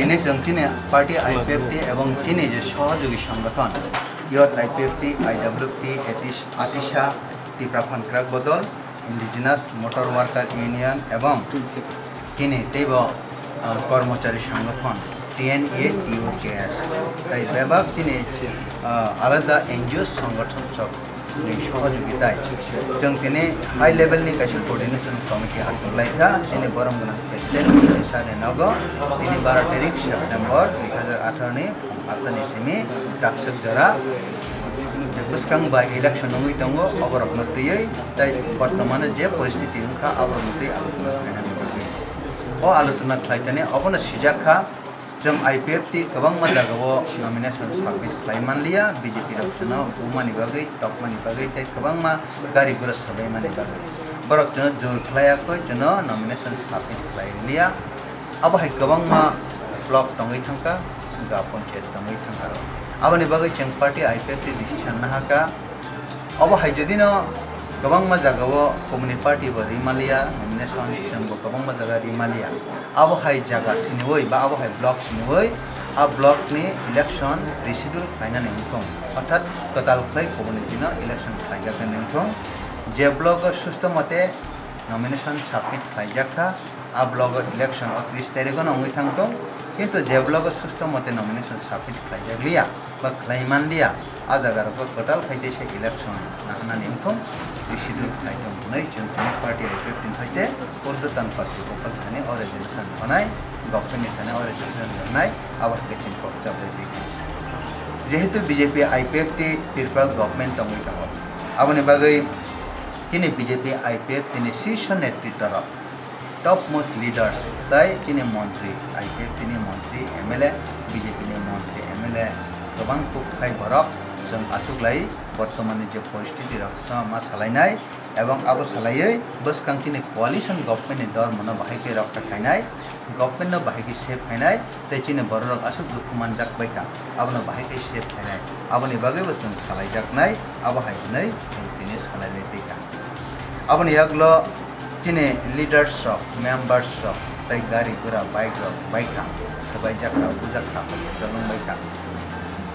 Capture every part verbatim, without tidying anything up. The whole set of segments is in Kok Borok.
Ini chwng chini party I P F T ebong chini je sohojogwi songothon, Youth I P F T, I W P, Atis-, Atisa, Tipra Phan Kwrak Bodol, Indigenous Motor Worker Union ebong chini teibo, ah, kormochari songothon, T N A T U K S, tai bebak chini, ah, alada N G O songothon sok ni sohojogitai chwng tini high level ni kaisa coordination committee achuk lai kha, tini borom gwnang president ni sir ni nogo tini baro tarik September dui hazar atharo ni phatani simi takswk jora bwskang bai election wngwi tongo, oborokno twiwi tai bortomane je poristiti wngkha aborokno twi alochona khlainani bagwi. O alochona khlaitani obono sijak kha. Chwng I P F T kwbangma jagao nomination submit khlai manliya, B J P rok chwngno bumani bagwi, tokmani bagwi tei kwbangma gari gura swbaimani bagwi. Borok chwngno jor khlaiya koi chwngno nomination submit khlai liya. Abo hai kwbangma block tongwi thangkha, ga ponchayat tongwi thangkha rok. Aboni bagwi chwng party I P F T decision nahakha. Obo hai jodi no kwbangma jagao komoni party bo ri maliya, nomination chwng bo kwbangma jaga ri maliya. Abo hai jaga siniwi ba abo hai block siniwi a block ni election reschedule khlainani wngthung, orthat kwtal khlai komoni dino election khlaijaknani wngthung. Je block o susto mote nomination submit khlaijak kha, a block o election o tris tarikh no wngwi thangthung, kintu je block o susto mote nomination submit khlaijak liya, ba khlai manliya, a jaga rok kwtal khai tei se election naharnani wngthung, reschedule khlai thung hwnwi chwng tini party I P F T ni thai tei urdhwtan party pokol thani o resolution rwnai, government ni thani o resolution rwnai, abo hai khe chini kok chap bai twi kha. Jehetu B J P I P F T Tripura government tongwi tongo, aboni bagwi chini B J P I P F T ni sirso netritwa rok, topmost leaders, tai chini montri, I P F T ni montri, M L A, B J P ni montri, M L A, kwbang kuk khai borok chwng achuk lai, bortomani je poristiti rok no ma salainai, ebong abo salaiwi bwskang chini coalition government ni dormo no bahai khe rokha khainai, government no bahai khe save khainai, tei chini borok rok aswk dukhu manjak bai kha, abono bahai khe save khainai, aboni bagwi bo chwng salaijaknai, abo hai hwnwi chwng tini salai lai phi kha. Aboni yagulo chini leaders rok, members rok, tei gari gura bike rok bai kha, swbai jak kha, bujak kha, hospital wng bai kha.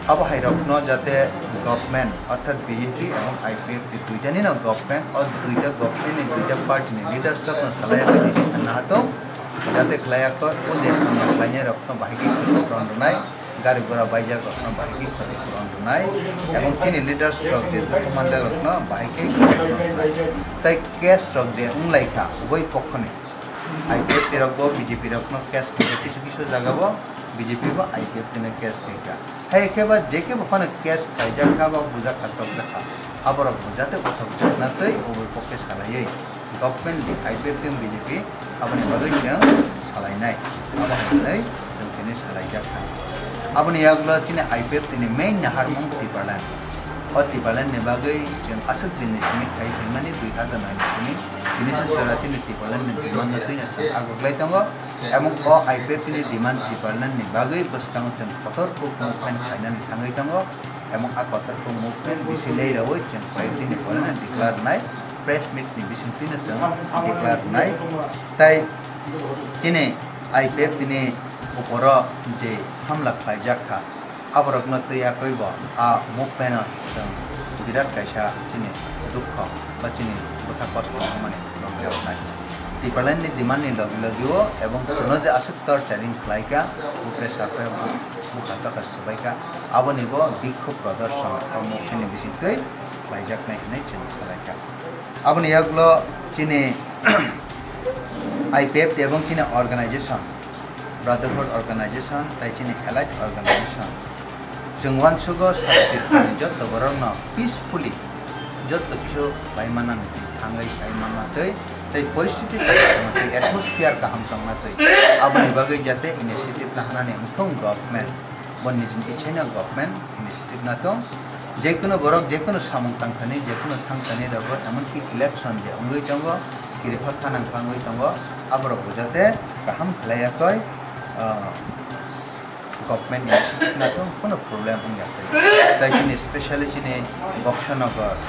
Abo hai rokno jate government, orthat B J P ebong I P F T duitani no government, o duita government ni duita party ni leaders rok no salai bai di nahatung, jate khlai ya kho, o je hamya khlainai rok no bahai khe khwtwk rwnai. Gari gura baijak rokno bahai khe khwtwk rwnai, ebong chini leaders rok je dukhu manjak rokno bahai khe khwtwk rwnai. Tai case rok je wng lai kha ubui pokhoni, I P F T rok bo B J P rokno case khaijak kisu kisu jaga bo, B J P bo I P F T no case khaikha. Hai khe ba je khe bo phano case khaijak kha ba bujak kha, tokjak kha, aborok bo jate uthok jakna tei ubui pokhe salaiwi government ni I P F T ni B J P aboni bagwi chwng salainai, abo hai hwnwi chwng tini salaijak kha. Aboni yagulo chini I P F T ni main naharmung Tipraland. O Tipraland ni bagwi chwng aswk din ni simi khai phaimani dui hazar nai ni simi, tini swk jora chini Tipraland ni demand no twino chwng agoklai tongo. Emon o I P F T ni demand Tipraland ni bagwi bwskango chwng kotor kuk movement khlainani thangwi tongo. Emon a kotor kuk movement bisi lei rawi chwng khlai tini poreno declare nai, press meet ni bisingtwi no chwng declare nai. Tai chini I P F T ni uporo je hamla khlaijak kha, aborokno twi yakwi bo a movement no chwng birat kaisa chini dukho ba chini bwkha kosto wngmani rwngjaknai. Tipraland ni demand ni logi logi o ebong chwngno je aswk torturing khlaikha, bukre sakhe bukha tokha swbaikha, aboni bo bikhub prodorshon o movement ni bisingtwi khlaijaknai hwnwi chwng salaikha. Aboni yagulo chini I P F T ebong chini organization, Brotherhood Organization tai chini Allied Organization, chwng uansugo sara Tripurani jotto borokno peacefully jotto kisu bai manna twi thangwi bai manna twi tei poristiti kaham tongna twi atmosphere kaham tongna twi aboni bagwi jate initiative lahanani wngthung government. Bo nijini ichhaino government initiative natung. Jekunu borok jekunu samung tangthani, jekunu thangthani rogo, emonki election je wngwi tongo, kiriphak khanang wngwi tongo, aborok bo jate kaham khlai yakoi, ah, government initiative natung, kono problem wngya khe. Tai chini specially chini Boksanagar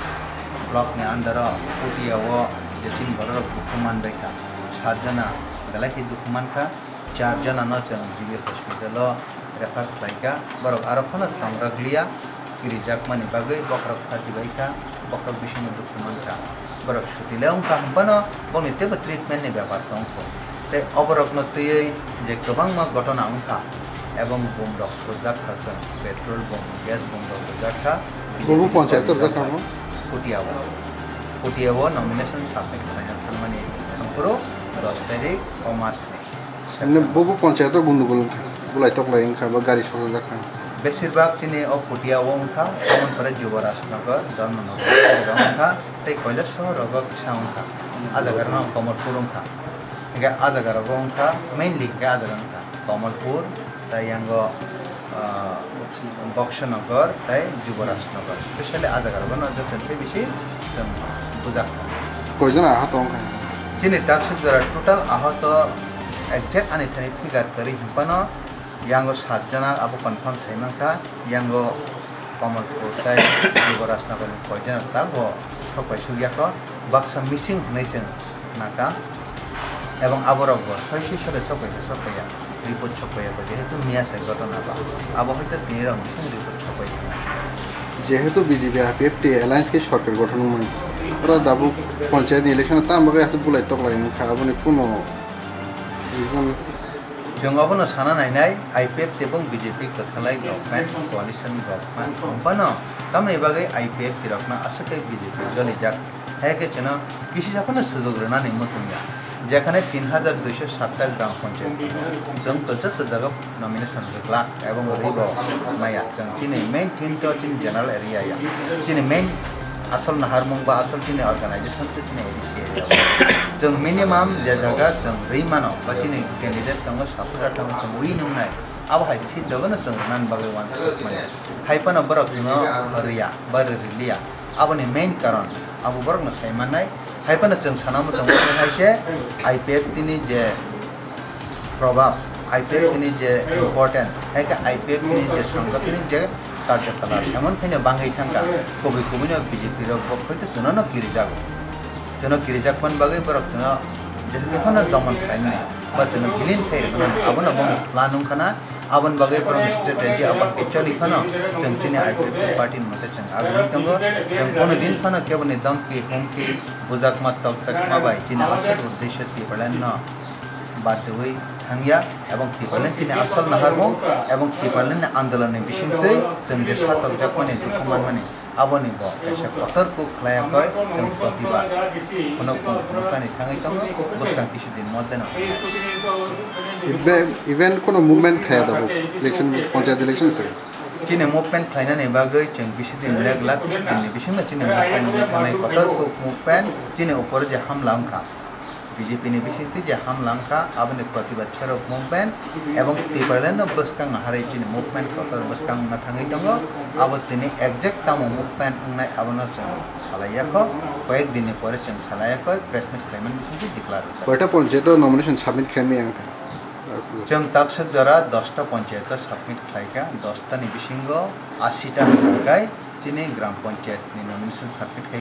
block ni under o Putia o je chini borok dukhu manbai kha, sat jona belai khe dukhu mankha. Char jonano chwng G B hospital-o refer khlaikha, borok aro phano chongrok liya, kirijakmani bagwi bokhorok phachibaikha, bokhorok bisingo dukhu mankha. Borok suti le wngkha hwnphano bongni teibo treatment-ni bepar tongkho. Tei oborokno twiwi je kwbangma gotona wngkha, ebong bumrok sujak kha chwng, petrol bum, gas bumrok sujak kha, Bobo B J P ni panchayat o kok rijak rijak kha. Kha. Putia o, Putia o nomination submit khlaina thangmani thangphuru dos tarik o mas ni. Emne bobo panchayat o gundugul wngkha, bulai toklai wngkha, ba gari sojak kha. Besir bak chini o Putia o wngkha, tamoni pore Jubaraj Nagar, Dharmanagar wngkha, tei Kailash Sahar rogo kisa wngkha, a jaga rok no Kamalpur wngkha. Hingke a jaga rogo wngkha, mainly hingke a jaga wngkha Kamalpur, tei yango, ah, Boksanagar tei Jubarajnagar, specially a jaga rogo no joto se bisi chwng bujak. Koijon ahot wngkha? Chini taksuk jora total ahot exact ani thani figure kwrwi hwnphano yango sat jona abo confirm sai mankha, yango Kamalpur tei Jubarajnagar ni koijon tak bo sok bai suk yakho, baksa missing hwnwi chwng nakha, ebong aborok bo soi soi sole sok bai sok bai ya. Report sokpaiya, jehetu miya se gotona ba, abo hoito tini rok ni report sokpai. Jehetu B J P I P F T alliance khe sorkar gothon wngmani, oro tabuk panchayat ni election o tamo khe aswk bulai toklai wngkha, aboni kuno reason. Chwng obono sana nainai, I P F T ebong B J P kwthalai government, coalition government wngphano tamoni bagwi I P F T rokno aswk khe B J P jolijak. Hai khe chwngno kisi sa phano sujuk rwnani muchung ya. Jekhane tin hajar duiso sat ta gram panchayat tongo, chwng to joto jaga nomination rwglak ebong rwui bo maya. Chwng chini main theme to chini general area ya. Chini main asol naharmung ba asol chini organization to chini A D C area. Chwng minimum je jaga chwng rwui mano ba chini candidate tongo, supporter tongo, chwng wi nungnai. Abo hai seat dogono chwng rwnani bagwi uansuk manya. Hai phano borok chwngno rwya ba rwliya. Aboni main karon abo borokno sai mannai. Hai phano chwng sana muchung mani hai se I P F T ni je probab, I P F T ni je importance, hai khe I P F T ni je songkotini je karjakala emon khaino bangwi thangkha, kubui kubui no B J P rok bo hoito chwngno no kirijago. Chwngno kirijak man bagwi borok chwngno jesakhano domon khlainani ba chwngno bilin khai rwkhnani abono bongni plan wngkhana. Aboni bagwi borokni strategy abo actually phano chwng chini I P F T party ni mote chwng aguni tongo. Chwng kono din phano keboni domki humki bujakma tokjakma bai chini asol uddesho Tipraland no bad rwui thangya, ebong Tipraland chini asol naharmung ebong Tipraland ni andolon ni bisingtwi chwng je sa tokjakmani dukhu manmani. Aboni bo kaisa kotor kuk khlai yakoi, chwng protibad. Phunuk phunuk phunuknani thangwi tongo, bwskang kisi din modde no. Even, even kono movement khaya tabuk, election, panchayat election se. Chini movement khlainani bagwi chwng bisi din lek lak, bisi din ni bisingno chini movement wngwi thangnai kotor kuk movement chini upor je hamla wngkha. B J P ni bisingtwi je hamla wngkha, aboni protibad swarok movement ebong Tipraland no bwskang naharwi chini movement kotor bwskang wngna thangwi tongo. Abo tini exact tamo movement wngnai abono chwng salai yakho, koyek din ni pore chwng salai yakho, press meet khlaimani bisingtwi declare wngkha. Koita panchayat o nomination submit khaimaya wngkha? Chwng takswk jora dosta panchayat o submit khlaikha, dosta ni bisingo ashi ta hwnkhai chini gram panchayat ni nomination submit khai.